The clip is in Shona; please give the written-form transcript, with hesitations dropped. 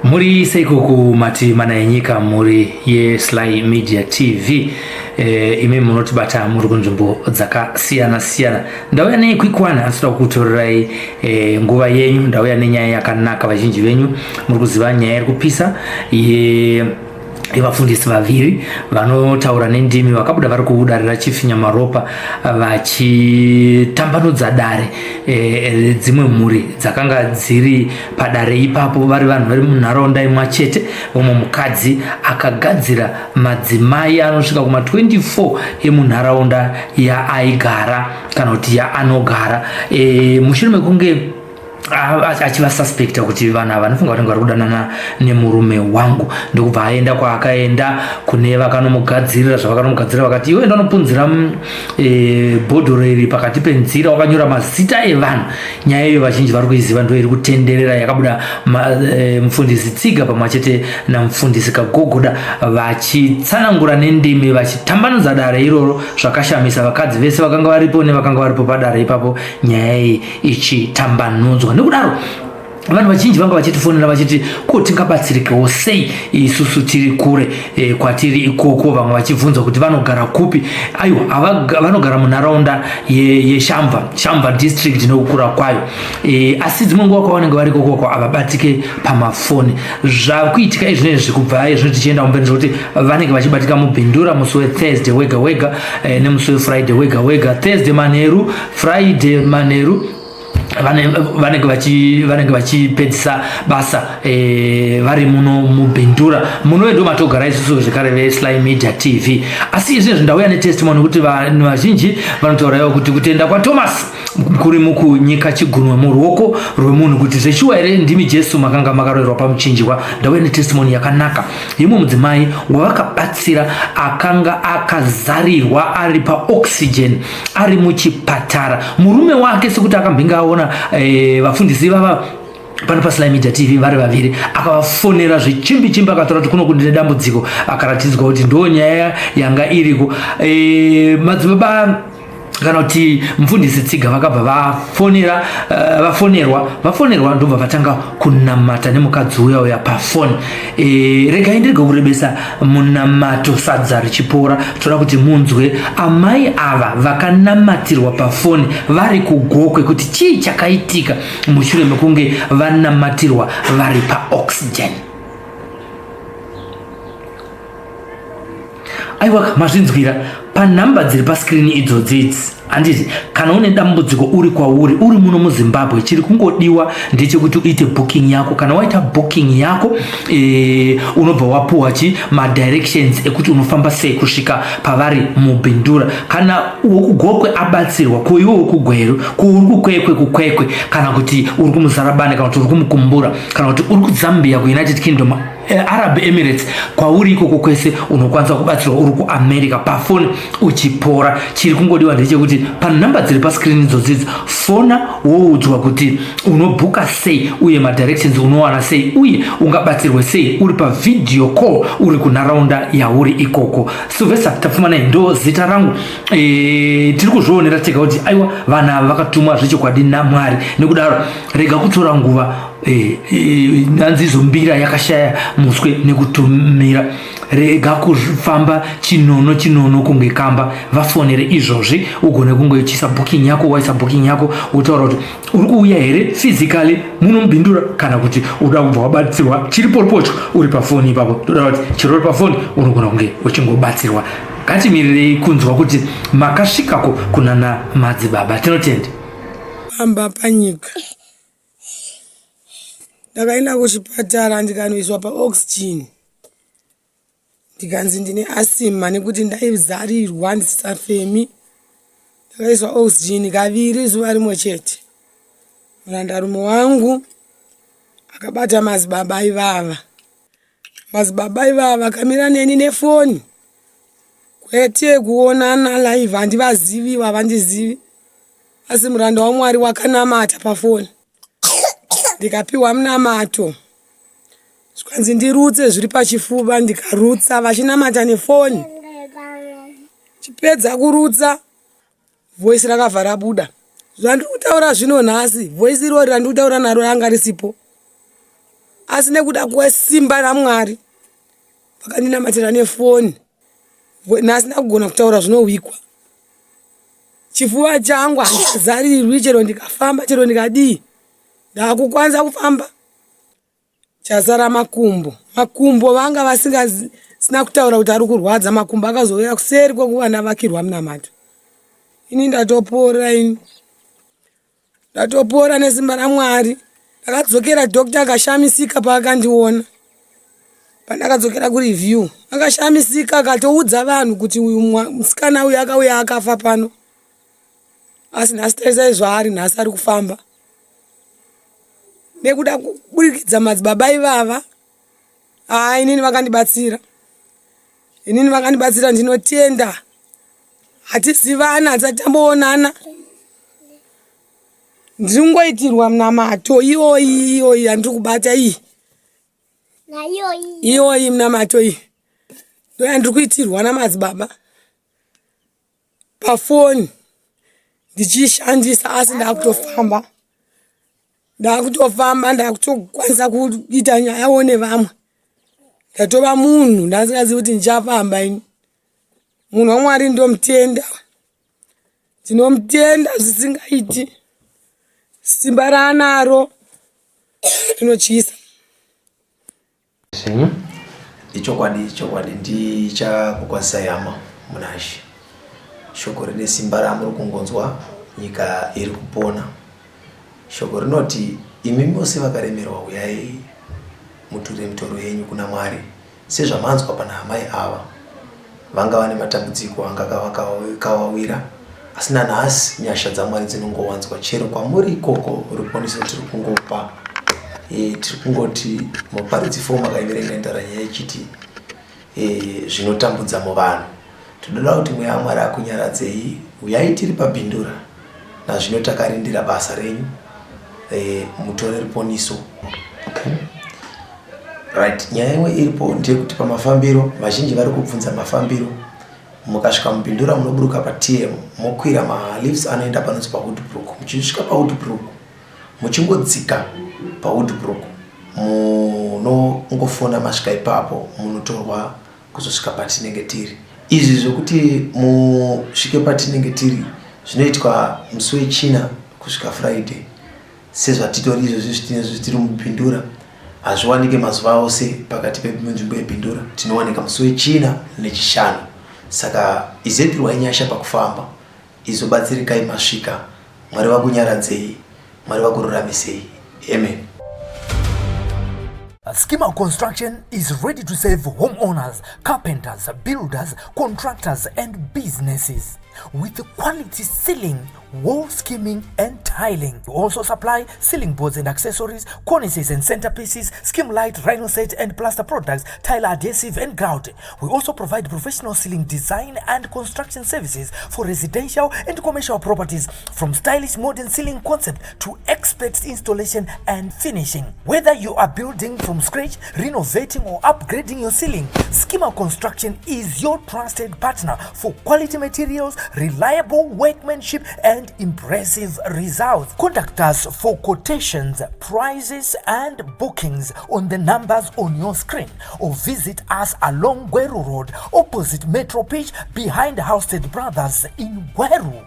Muri seiko kumativi mana enyika, mhuri yeSly Media TV. E, imi munotibata muri kunzvimbo dzakasiyana siyana. Ndauya nequick one, asi toda kukutorerai e, nguva yenyu. Ndauya nenyaya yakanaka. Vazhinji venyu muri kuziva nyaya iri kupisa ye vafundisi vaviri vanotaura nendimi vakabuda vari kudare raChief Nyamaropa vachitambanudza dare e, dzimwe mhuri dzakanga dziri padare ipapo, vari vanhu vari munharaunda imwe chete. Umwe mukadzi akagadzira madzimai anosvika kuma 24 emunharaunda yaaigara kana kuti yaanogara, e, mushure mekunge achivasuspecta kuti vanhu ava vanofunga vanenge vari kudanana nemurume wangu, ndokubva aenda kwaakaenda kune vakanomugadzirira zvavakanomugadzirira. Vakati, iwe enda unopunzira e, bhodhoro iri pakati penzira wakanyora mazita evanhu. Nyaya iyo vazhinji vari kuiziva, ndo iri kutenderera, yakabuda e, mufundisi Tsiga pamwe chete namufundisi Kagogoda vachitsanangura nendimi, vachitambanudza dare iroro zvakashamisa vakadzi vese vakanga varipo nevakanga varipo padare ipapo, nyaya iyi ichitambanudzwa. Nekudaro vanhu vazhinji vanga vachitifonera vachiti, ko tingabatsirikewo sei isusu tiri kure e, kwatiri ikoko? Vamwe vachibvunza kuti vanogara kupi. Aiwa, vanogara munharaunda yeShamva, Shamva district nekukura kwayo e, asi dzimwe nguva kwavanenge vari ikokoko havabatike pamafoni. Zvakuitika izvinezvi kubva izvo tichienda kumberi zvekuti vanenge vachibatika muBindura musi weThursday wega wega e, nemusi weFriday wega wega, Thursday manheru, Friday manheru, vanenge vachipedzisa basa e, vari muno muBindura munove ndo matogara isusu zvekare veSly Media TV. Asi izvezvi ndauya netestimony kuti vanhu vazhinji vanotauraiwa kuti kutenda kwaThomas kuri mukunyika chigunwe muruoko rwemunhu, kuti zveshuwa here ndimi Jesu makanga makaroverwa pamuchinjikwa. Ndauya netestimony yakanaka yemumwe mudzimai wavakabatsira akanga akazarirwa ari paoxygen ari muchipatara. Murume wake, sekuti akambinge aona e, vafundisi vava pano paSly Media TV vari vaviri, akavafonera zvichimbi chimbi, akatora kuti kuno kundine dambudziko, akaratidzwa kuti ndo nyaya yanga iriko. E, madzibaba kana kuti mufundisi Tsiga vakabva vafonera, uh, vafonerwa ndobva vatanga kunamata nemukadzi uya uya pafoni. E, regai ndirege kurebesa munamato, sadza richipora. Toda kuti munzwe amai ava vakanamatirwa pafoni vari kuGokwe kuti chii chakaitika mushure mekunge vanamatirwa vari paoxygen. Aiwa, mazvinzwira panhamba dziri paskirini idzodzi idzi, handiti? Kana une dambudziko uri kwauri, uri muno muZimbabwe, chiri kungodiwa ndechekuti uite booking yako. Kana waita booking yako e, unobva wapuwa chi madirections ekuti unofamba sei kusvika pavari muBindura. Kana wokugokwe abatsirwa, ko iwe wokugweru, ko uri kuKwekwe, kuKwekwe, kana kuti uri kuMuzarabani, kana kuti uri kumukumbura, kana kuti uri kuZambia, kuUnited Kingdom, Arab Emirates, kwauri ikoko kwese unokwanisa kubatsirwa uri kuAmerica pafoni uchipora. Chiri kungodiwa ndechekuti panhamba dziri paskirini idzodzidzi fona, woudzwa kuti unobhuka sei uye madirections unowana sei uye ungabatsirwe sei uri pavideo call uri kunharaunda yauri ikoko. Sylvester Tapfumanai ndo zita rangu. E, tiri kuzvionera tega kuti aiwa, vanhu ava vakatumwa zvechokwadi naMwari. Nekudaro rega kutora nguva. E, e, nanzi izo mbira yakashaya muswe nekutumira. Rega kufamba chinono chinono kunge kamba. Vafonere izvozvi ugone kunge uchiisa booking yako. Waisa booking yako, wotaura kuti uri kuuya here physically munomubindura kana kuti uda kubva wabatsirwa chiripopocho uri pafoni ipapo. Toda kuti chero uri pafoni unogona kunge uchingobatsirwa. Ngatimirirei kunzwa kuti makasvikako kunana madzibaba. Tinotenda. Pamba panyika ndakaenda kuchipatara, ndikanoiswa paoxygen, ndikanzi ndine asima nekuti ndaizarirwa ndisisafemi. Ndakaiswa oxygen kaviri zuva rimwe chete. Murandarume wangu akabata madzibaba ivava. Madzibaba ivava vakamira neni nefoni, kwete kuonana live, handivazivi, havandizivi, asi muranda waMwari wakanamata pafoni, ndikapiwa munamato, zvikanzi ndirutse zviri pachifuva, ndikarutsa vachinamata nefoni. Chipedza kurutsa, voice rakabva rabuda. Zvandiri kutaura zvino nhasi, voice irori randiri kutaura naro ranga risipo. Asi nekuda kwesimba raMwari vakandinamatira nefoni nhasi ndakugona kutaura zvinohwikwa. Chifuva changu handichazarirwi chero ndikafamba chero ndikadii ndakukwanisa kufamba. Chasara makumbo. Makumbo vanga vasingasina kutaura kuti ari kurwadza makumbo akazouya kuseri kwekuva ndavakirwa munamato. Ini ndatopora ini. Ndatopora nesimba raMwari. Ndakadzokera doctor akashamisika paakandiona. Pandakadzokera kureview akashamisika akatoudza vanhu kuti uyu musikana uyu akauya akafa pano. Asi nhasi tarisai zvaari nhasi ari kufamba. Nekuda kuburikidza madzibaba ivava haa inini vakandibatsira. Inini vakandibatsira ndinotenda. Hatizivana hatisati tamboonana. Ndiri kungoitirwa munamato iyoyi iyoyi yandiri kubata iyi. Iyoyi munamato iyi ndoyandiri kuitirwa namadzibaba pafoni ndichiishandisa asi ndakutofamba. Ndakutofamba ndakutokwanisa kuita nyayawo nevamwe. Ndatova munhu ndasingazivi kuti ndichafamba ini. Munhu waMwari ndomutenda. Ndinomutenda zvisingaiti. Simba raanaro rinotyisa. Zvenyu? Ichokwadi, chokwadi ndichakukwazisai hama munaShe. Shoko rine simba ramuri kungonzwa, nyika iri kupona. Shoko rinoti imi mose vakaremerwa huyai muture mitoro yenyu kuna Mwari. Sezvamanzwa pana amai ava, vanga vane matambudziko anga akavawira, asi nanhasi nyasha dzaMwari dzinongowanzwa chero kwamuri ikoko. Ruponiso tiri kungopa e, tiri kungoti muparidzi fo makaiverenga inotaura nyaya ichiti e, zvinotambudza muvanhu. Tinoda kuti mweya waMwari akunyaradzei. Huyai tiri paBindura nazvino takarindira basa renyu e, mutore ruponiso. Okay. Right, nyaya imwe iripo ndeyekuti pamafambiro vazhinji vari kubvunza mafambiro. Mukasvika muBindura munoburuka paTM mokwira malifts anoenda panonzi paWoodbrook. Muchisvika paWoodbrook muchingodzika paWoodbrook munongofona masvika ipapo munotorwa kuzosvika patinenge tiri. Izvi zvekuti musvike patinenge tiri zvinoitwa musi weChina kusvika Friday. Sezvatitori izvozvi zvitinezvo tiri muBindura hazviwanike mazuva ose pakati penzvimbo yeBindura. Tinowanika musi weChina neChishanu. Saka izoitirwai nyasha pakufamba, izobatsirikai masvika. Mwari vakunyaradzei, Mwari vakururamisei. Amen. Schema Construction is ready to serve homeowners, carpenters, builders, contractors, and businesses with quality ceiling, wall skimming, and tiling. We also supply ceiling boards and accessories, cornices and centerpieces, skim light, rhinoset and plaster products, tile adhesive and grout. We also provide professional ceiling design and construction services for residential and commercial properties, from stylish modern ceiling concept to expert installation and finishing. Whether you are building from scratch, renovating or upgrading your ceiling, Schema Construction is your trusted partner for quality materials, reliable workmanship and impressive results. Contact us for quotations, prices and bookings on the numbers on your screen or visit us along Gweru Road, opposite Metro Pitch, behind Housted Brothers in Gweru.